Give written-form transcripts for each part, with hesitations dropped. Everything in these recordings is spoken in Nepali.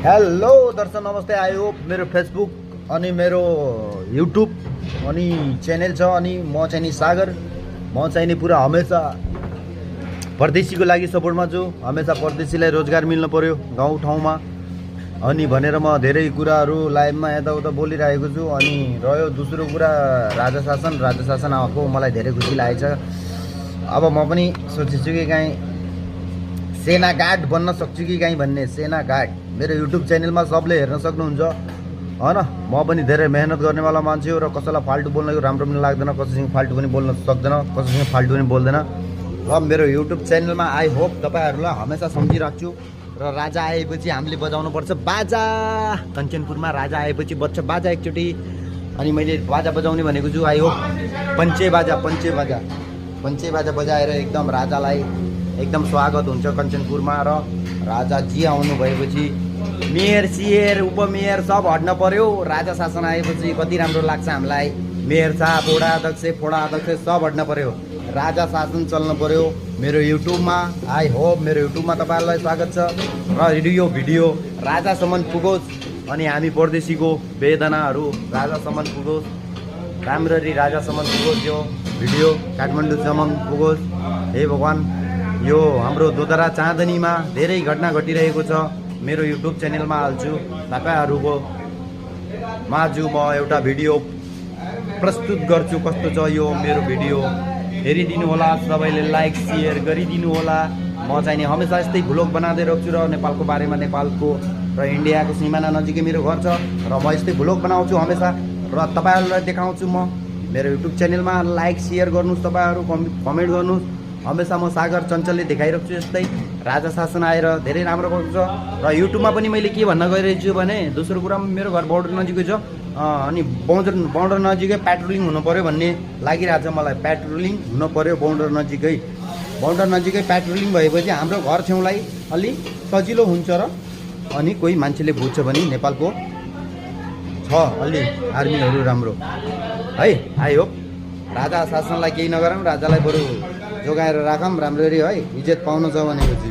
हेलो दर्शक नमस्ते। आई होप मेरो फेसबुक अनि मेरो युट्युब अनि च्यानल छ। अनि म चाहिँ नि सागर, म चाहिँ नि पुरा हमेसा परदेशीको लागि सपोर्टमा छु। हमेसा परदेशीलाई रोजगार मिल्नु पर्यो गाउँ ठाउँमा अनि भनेर म धेरै कुराहरू लाइभमा यताउता बोलिरहेको छु। अनि रह्यो दोस्रो कुरा राजा शासन आएको मलाई धेरै खुसी लागेको छ। अब म पनि सोचेछु कि कहीँ सेना गार्ड बन्न सक्छु कि कहीँ भन्ने। सेना गार्ड मेरो युट्युब च्यानलमा सबले हेर्न सक्नुहुन्छ होइन। म पनि धेरै मेहनत गर्नेवाला मान्छे हो र कसैलाई फाल्टु बोल्न राम्रो पनि लाग्दैन, कसैसँग फाल्टु पनि बोल्न सक्दैन, कसैसँग फाल्टु पनि बोल्दैन। र मेरो युट्युब च्यानलमा आई होप तपाईँहरूलाई हमेसा सम्झिराख्छु। र राजा आएपछि हामीले बजाउनुपर्छ बाजा। कञ्चनपुरमा राजा आएपछि बज्छ बाजा एकचोटि। अनि मैले बाजा बजाउने भनेको छु। आई होप पञ्चे बाजा बजाएर एकदम राजालाई एकदम स्वागत हुन्छ कञ्चनपुरमा। र राजाजी आउनु भएपछि मेयर सियर उपमेयर सब हट्न पर्यो। राजा शासन आएपछि कति राम्रो लाग्छ हामीलाई। मेयर साहब फोडा अध्यक्ष सब हट्न पर्यो। राजा शासन चल्न पर्यो मेरो युट्युबमा। आई होप मेरो युट्युबमा तपाईँहरूलाई स्वागत छ र यो भिडियो राजासम्म पुगोस् अनि हामी परदेशीको वेदनाहरू राजासम्म पुगोस्, राम्ररी राजासम्म पुगोस्। यो भिडियो काठमाडौँसम्म पुगोस्। हे भगवान्, यो हाम्रो दोदरा चाँदनीमा धेरै घटना घटिरहेको छ। मेरो युट्युब च्यानलमा हाल्छु। तपाईँहरूको माझु म एउटा भिडियो प्रस्तुत गर्छु। कस्तो छ यो मेरो भिडियो हेरिदिनु होला, सबैले लाइक सेयर गरिदिनु होला। म चाहिँ नि हमेसा यस्तै भ्लग बनाउँदै राख्छु र नेपालको बारेमा, नेपालको र इन्डियाको सिमाना नजिकै मेरो घर छ र म यस्तै भ्लग बनाउँछु हमेसा र तपाईँहरूलाई देखाउँछु। म मेरो युट्युब च्यानलमा लाइक सेयर गर्नुहोस्, तपाईँहरू कमेन्ट गर्नुहोस्। हमेसा म सागर चञ्चलले देखाइरहेको छु यस्तै राजा शासन आएर धेरै राम्रो भएको छ। र युट्युबमा पनि मैले के भन्न गइरहेको छु भने दोस्रो कुरा मेरो घर बोर्डर नजिकै छ अनि बोर्डर नजिकै पेट्रोलिङ हुनु पऱ्यो भन्ने लागिरहेको छ मलाई। पेट्रोलिङ हुनु पऱ्यो बोर्डर नजिकै पेट्रोलिङ भएपछि हाम्रो घर छेउलाई अलि सजिलो हुन्छ र अनि कोही मान्छेले बुझ्छ भने नेपालको छ अलि आर्मीहरू राम्रो है। आई होप राजा शासनलाई केही नगरौँ, राजालाई बरु जोगाएर राखौँ राम्ररी है। इज्जत पाउनु छ भनेपछि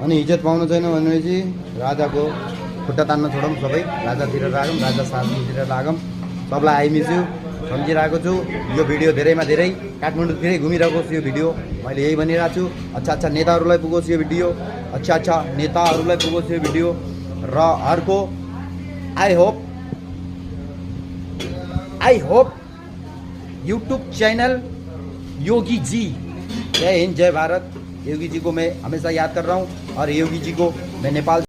अनि इज्जत पाउनु छैन भनेपछि राजाको खुट्टा तान्न छोडौँ, सबै राजातिर राखौँ, राजा शासनतिर राखौँ। सबलाई आइमिस्यु सम्झिरहेको छु। यो भिडियो धेरैमा धेरै काठमाडौँतिरै घुमिरहेको छु। यो भिडियो मैले यही भनिरहेको छु। अच्छा नेताहरूलाई पुगोस् यो भिडियो, अच्छा नेताहरूलाई पुगोस् यो भिडियो। र अर्को I hope YouTube channel Yogi ji, जय हिंद जय भारत। योगी जी को मैं हमेशा याद कर रहा हूँ और योगी जी को मैं नेपाल